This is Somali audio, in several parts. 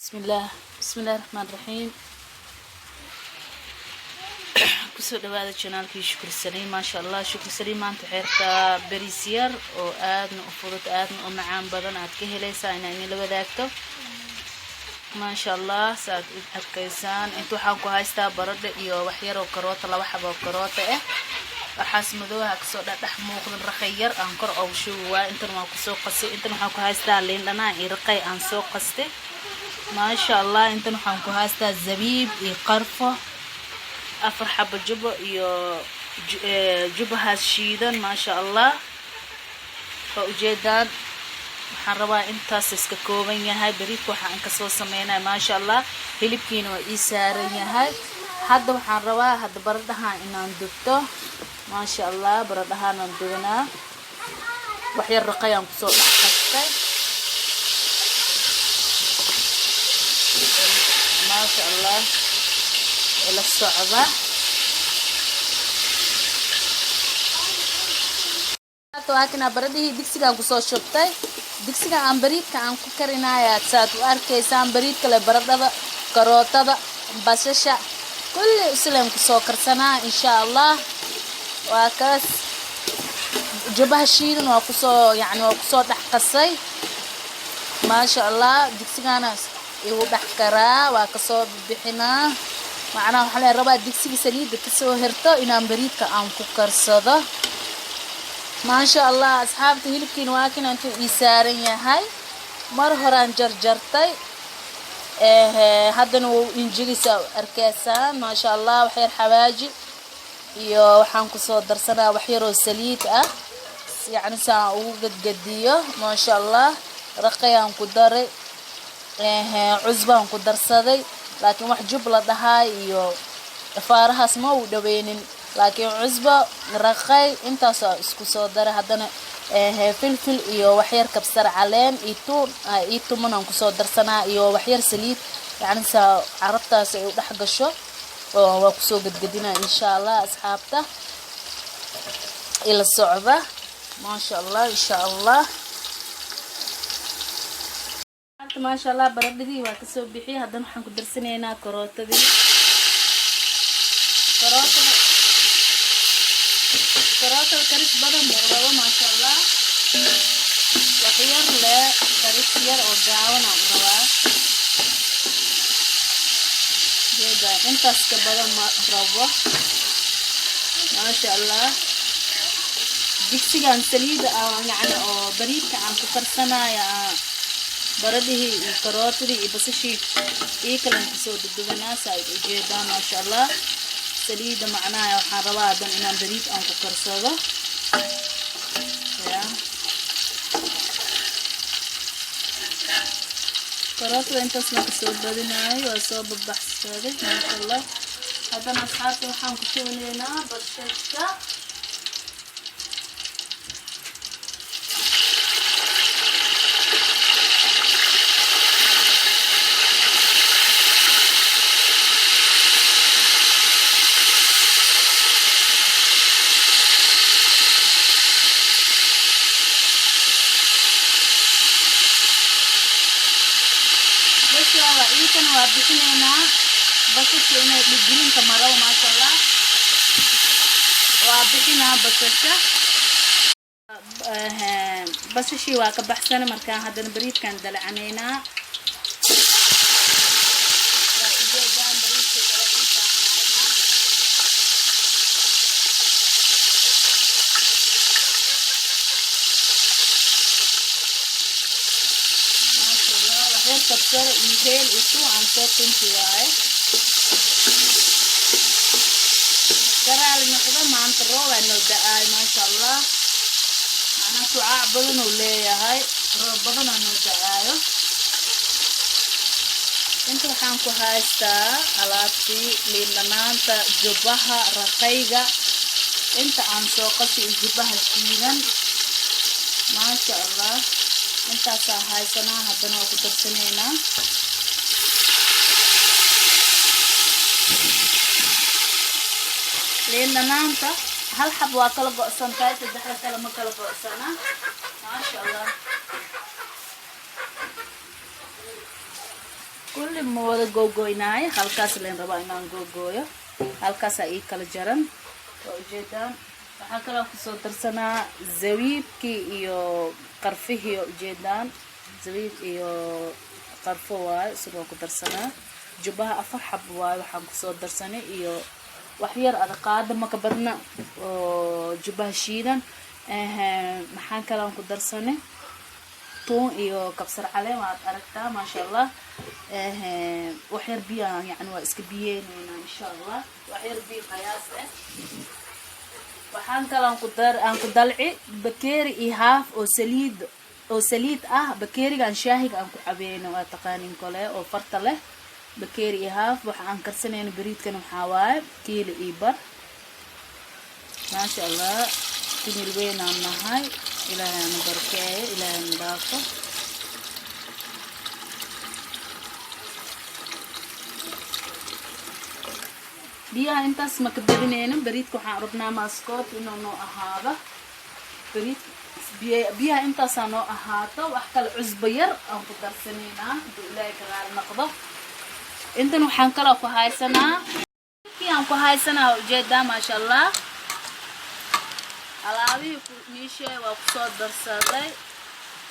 Bismillaah, bismillahi raxmaan raxiim. Kusoo dhawaada channelkii Shukri Saliim. Maasha Allah, Shukri Saliim maanta waxay rabtaa bariis yar oo aadna u fudud, aadna u macaan badan, aad ka helaysaa inaa inila wadaagto. Maasha Allah, saaad u arkaysaan, inta waxaan ku haystaa baradho iyo wax yar oo karoota, laba xabo oo karoota ah. Waxaas madooha kasoo dhexdhex muuqdan raqay yar aan kor ogu shubi waay. Intan waan kusoo qasay. Intan waxaan ku haystaa liin dhanaan iyo raqay aan soo qastay. Maasha Allah, intan waxaan ku haystaa zabiib iyo qarfo, 4 xabo jubo iyo jubahaas shiidan. Maasha Allah, waa ujeedaan. Waxaan rabaa intaas iska kooban yahay bariidka waxaan kasoo sameynaya. Maasha Allah, hilibkiina waa ii saaran yahay. Hadda waxaan rabaa hadda baradhahan inaan dubto. Maasha Allah, baradhahaanaan dubanaa. Waxyar raqayaan kusoo dhex qastay. Maasha Allah, ila socda. Waakina baradhihii digsigaan kusoo shubtay, digsiga aan bariidka aan ku karinaya. Saad u arkaysaan, bariidka le baradhada, karootada, basasha, kulli isleen kusoo karsanaa, insha Allah. Waa kaas, jubaha shiidan waa kusoo, yani waa kusoo dhex qasay. Maasha Allah, digsigaana igu dhex karaa, waa kasoo bixinaa. Macnaha waxaa la rabaa digsiga saliidda kasoo herto inaan bariidka aan ku karsado. Maasha Allah, asxaabta, hilibkiina waa kina intuu ii saaran yahay. Mar horaan jarjartay, haddana wuu injigisa arkaysaan. Maasha Allah, waxyar xawaaji iyo waxaan kusoo darsanaa waxyaroo saliid ah, yacni saan ugu gadgadiyo. Maasha Allah, raqayaan ku daray, cusbaan ku darsaday, laakiin wax jub la dhahaa iyo faarahaas ma uu dhaweynin, laakiin cusbo, raqay, intaasoo isku soo daray. Haddana filfil iyo waxyar kabsar caleen iyo tuun iyo tumanaan kusoo darsanaa iyo waxyar saliid, yacni saa carabtaas ay u dhex gasho, oo waa kusoo gadgadinaa, insha Allah. Asxaabta, ila socda. Maasha Allah, insha Allah. Maasha Allah, baradhadii waa kasoo bixiyay. Haddana waxaan ku darsanaynaa karootadii. Karootada karis badan buu rabo. Maasha Allah, wax yar le karis yar oo gaaban aan u rabaa. Jeeda, intaas ka badan ma rabo. Maasha Allah, digsigan saliida yacni oo bariidka aan ku karsanaya, baradhihii iyo karootadii iyo basashii iyo kalan kusoo dudubanaa, saa ay ujeedaan. Maasha Allah, saliida macnaha waxaan rabaa hadan inaan bariid aan ku karsado. Ya, karootada intaas baan kasoo badinaayay, waa soo babaxsaday. Maasha Allah, haddana asxaabta waxaan ku shubanaynaa basasha. Iikana waa bixinaynaa basasha inay dhigilinka maro. Maasha Allah, waa bixinaa basasha. Basashii waa ka baxsana. Markaan haddana bariidkaan dalacanaynaa. Waa ujeedaan bariidka dalaciisa. Maasha Allah, waxyar kabsar iyo heel iyo tuun aan soo tunti waaye. Garaali noqdo. Maanta roobaa noo da-aay. Maasha Allah, macnaa shucaac badan uu leeyahay, roob badanaa noo da-aayo. Inta waxaan ku haystaa alaabtii liin dhanaanta, jubbaha, raqayga inta aan soo qasi iyo jubbaha shiidan. Maasha Allah, intaasaa haysanaa. Haddana waa ku darsanaynaa liin dhanaanta. Hal xab waa kala go'san tahay, saddexda kale ma kala go'sana. Maasha Allah. Kulli ma wada googoynaayo, halkaas leen rabaa inaan googooyo. Halkaasaa ii kala jaran, waa ujeedaan. Waxaa kaloo kusoo darsanaa zabiibkii iyo qarfihii, oo ujeedaan, zabiib iyo qarfo waayo, isagoo ku darsanaa. Jubbaha 4 xab waayo waxaan kusoo darsanay, iyo wax yar adaqaada maka badna oo jubbaha shiidan. Maxaan kaloon ku darsanay? Tuun iyo kabsar caleen, waad aragtaa, maasha Allah. Wax yar biyaa, yani waa iska biyeyneynaa insha Allah, wax yar biyo qayaas ah. Waxaan kaloon ku dar aan ku dalci bakeeri iyo haaf oo saliid ah, bakeerigaan shaahiga aan ku cabeyno, waa taqaanin kole oo farta leh, bakeeri iyo haaf. Waxa aan karsanayno bariidkan waxaa waaye kiilo iyo bar, maasha Allah. Timir weynaan nahay, Ilaahay aanu barakeeyo, Ilaahay anu dhaafo. Biyaha intaas ma ka badineyno. Bariidka waxaan rabnaa maaskoot inuu noo ahaado. Bariid biyaha intaasaa noo ahaato. Wax kale, cusbo yar aan ku darsanaynaa hadduu Ilaahay ka raali noqdo. Intan waxaan kaloo ku haysanaa, kii aan ku haysanaa, ujeedaa, maasha Allah. Alaabihii niishee waa kusoo darsaday.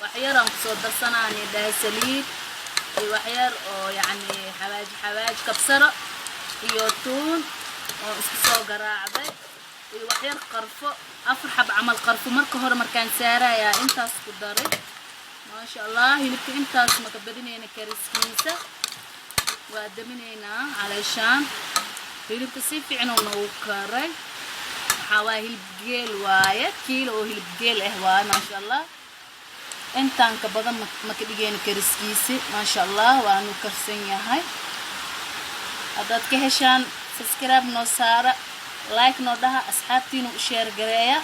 Waxyar aan kusoo darsanaa ni dhahay, saliid iyo waxyar oo yacni xawaaj kabsaro iyo tuun oo isku soo garaacday iyo waxyar qarfo, 4 xab camal qarfo. Marka hore markaan saarayaa intaas ku daray, maasha Allah. Hilibka intaas maka badinayna kariskiisa, waa daminaynaa caleeshaan. Hilibka si fiican oo noogu karay. Waxaa waaye hilib geel waaye, kiilo oo hilib geel ah waaye, maasha Allah. Intaan ka badan ma ka dhigayna kariskiisi, maasha Allah, waanu karsan yahay. Haddaad ka heshaan, subscribe noo saara, like noo dhaha, asxaabtiina u share gareeya,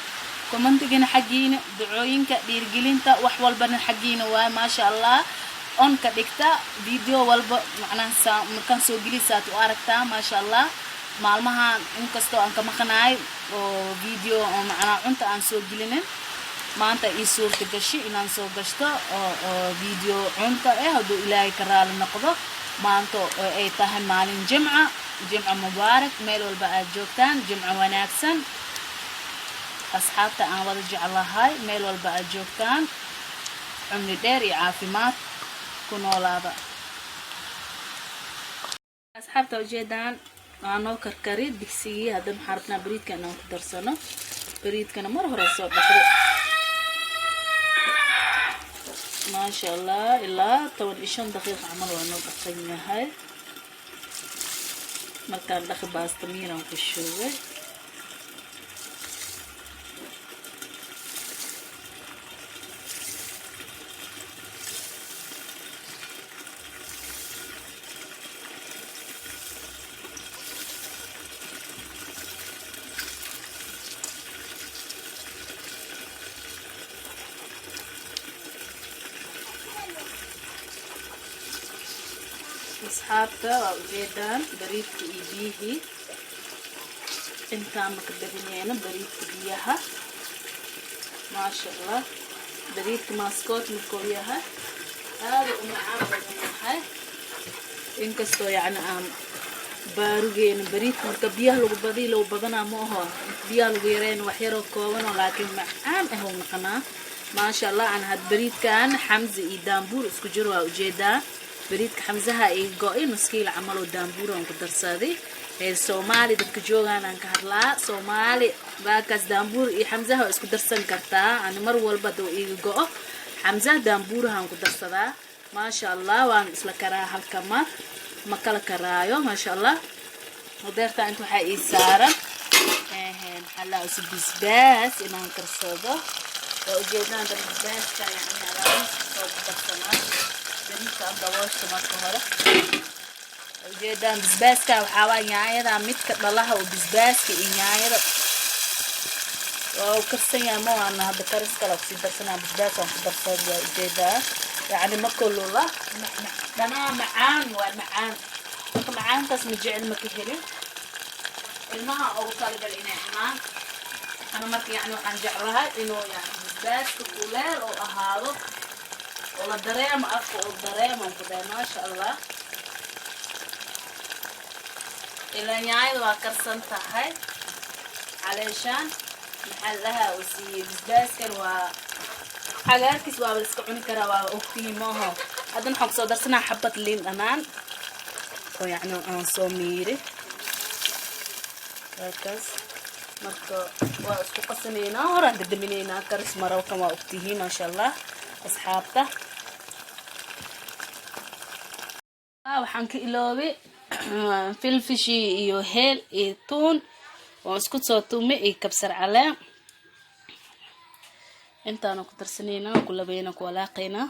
commentigana xaggiina, ducooyinka, dhiirigelinta, wax walbana xaggiina waaye, maasha Allah. On ka dhigta video walba, macnaha saa markaan soo gelisaad u aragtaa, maasha Allah. Maalmahan inkastoo aan ka maqanaay oo video oo macnaha cunta aan soo gelinin, maanta ii suurta gashi inaan soo gashto oo video cunta ah, hadduu Ilaahay ka raali noqdo. Maanta oo ay tahay maalin Jimca, Jimca mubaarak meel walba aad joogtaan, Jimco wanaagsan asxaabta aan wada jeclahay meel walba aad joogtaan, cumri dheer iyo caafimaad ku noolaada. Asxaabta, ujeedaan, waa noo karkari digsigii. Hadda maxaa rabnaa? Bariidka inaan ku darsano. Bariidkana mar hore soo dhaqdo, maasha Allah, ilaa 15 daqiiqa camal waa noo dhaqan yahay. Markaan dhaqi, baasta miiraan ku shubay. Asxaabta, waa ujeedaan bariidka iyo biyihii. Intaan maka badineyno bariidka biyaha, maasha Allah. Bariidka maaskoot markuu yahay aada u macaan badan yahay, inkastoo yacni aan baarugeena bariidka marka biyaha lagu badiy lagu badanaa ma aho, biyaha lagu yareyna wax yaroo koobanoo laakiin macaan ah uu naqanaa, maasha Allah. Aan had bariidkan xamza iyo daambuur isku jiro, waa ujeedaa. Bariidka xamsaha ay go-ay, nuskiila camal oo daambuur aan ku darsaday. Reer Soomaali dadka joogaan aan ka hadlaa, Soomaali baakaas daambuur iyo xamsaha waa isku darsan kartaa. Ani mar walba haduu iiga go-o xamsaha, daambuurahaan ku darsadaa, maasha Allah. Waan isla karaa, halka mar ma kala karaayo, maasha Allah. Deerta inta waxaa ii saaran, maxaa laa usu bisbaas inaan karsado. Waa ujeedaan da bisbaaska, yani alaabihiisa soo darsanaa bariiska aan daboosha marka hore. Ujeedaan bisbaaska waxaa waa yaanyada midka dhalaha oo bisbaaska iyo yaanyada waa uu karsan yahay. Ma waana hadda karis kale kusii darsanaa, bisbaas aan ku darsan, waa ujeedaa. Yacni ma kulula, dhanaa macaan waa macaan. Marka macaankaas ma jecel, ma ka helin. Ilmaha ugu talagal inay cunaan. Ana marka yani waxaan jeclahay inuu yani bisbaaska kuleel oo ahaado oo la dareemo afka oo dareemo ku dhahay, maasha Allah. Ilaa nyaanyada waa karsan tahay. Caleeshaan maxaa la dhahaa uu siiyey? Basbaaskan waa cagaarkiis, waaba la iska cuni karaa, waaba ogtihiin maaho. Haddana waxaan kusoo darsanaa xabad liin dhanaan oo yacni aan soo miiri halkaas. Marka waa isku qasanaynaa, horaan dadaminaynaa. Karis marowkan waa ogtihiin, maasha Allah, asxaabta. Waxaan ka iloobay filfishii iyo heel iyo tuun waan isku soo tumay iyo kabsar caleen. Intaana ku darsanaynaa, ku labayna, ku walaaqaynaa.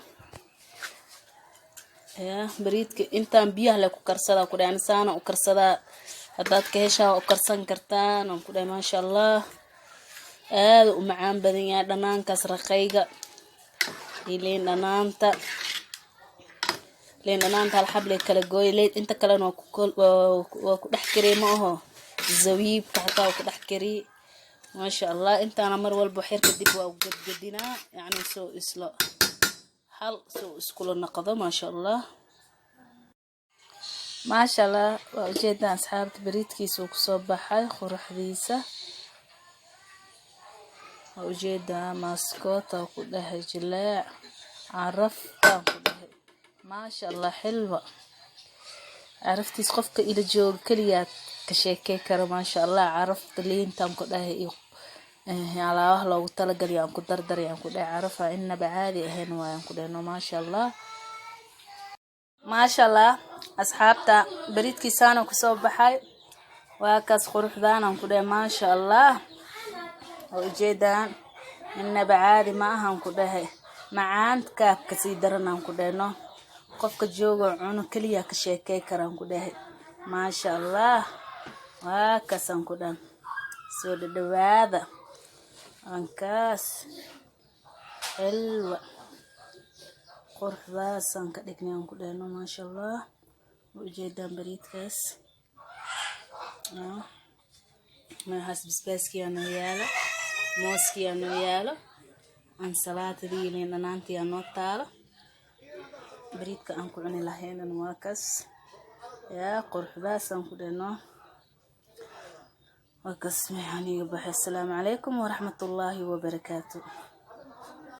Ya bariidka intaan biyaha le ku karsadaa ku dhahay, saana u karsadaa. Haddaad ka heshaa waa u karsan kartaan, aan ku dhahay. Maasha Allah, aada u macaan badan yahay dhanaankaas raqayga iyo liin dhanaanta. Liin dhanaanta hal xablay kala gooy, inta kalena waa ku dhex kariy. Ma aho, zawiibka xataa waa ku dhex kariy, maasha Allah. Intaana mar walba xir kadib waa gadgadinaa, yacni soo isla hal soo iskula noqdo, maasha Allah, maasha Allah. Waa ujeedaan, asxaabta, bariidkiisa uu kusoo baxay quruxdiisa. Waa ujeedaa, maaskoota ku dhahay, jileec caraftaan ku dhahay, maasha Allah, xilwa caraftiis qofka ila jooga keliyaa ka sheekey karo, maasha Allah. Carafta liintaan ku dhahay iyo alaabaha loogu talagalay aan ku dardaray, aan ku dhahay, carafa inaba caadi ahayn waayaan ku dhahno, maasha Allah, maasha Allah. Asxaabta, bariidkiisaana kusoo baxay, waa kaas quruxdaanaan ku dhahay, maasha Allah. Waa ujeedaan, inaba caadi ma ahan ku dhahay, macaanka kasii daranaan ku dhahno. Qofka joogo cuno keliya ka sheekey karaan ku dhahay, maasha Allah. Waa kaasaan ku dhan, soo dhadhawaada ankaas xilwa quruxdaasaan ka dhignay, aan ku dhahno, maasha Allah. Waa ujeedaan bariidkaas. Meeshaas basbaaskiyaa noo yaalo, mooskiyaa noo yaalo, ansalaatadii iyo liin dhanaantiyaa noo taalo. Bariidka aan ku cuni lahaynan waa kaas. Yaa quruxdaasaan ku dhahno, waa kaas. Maxaan iga baxay? Asalaamu calaykum waraxmatullaahi wabarakaatu.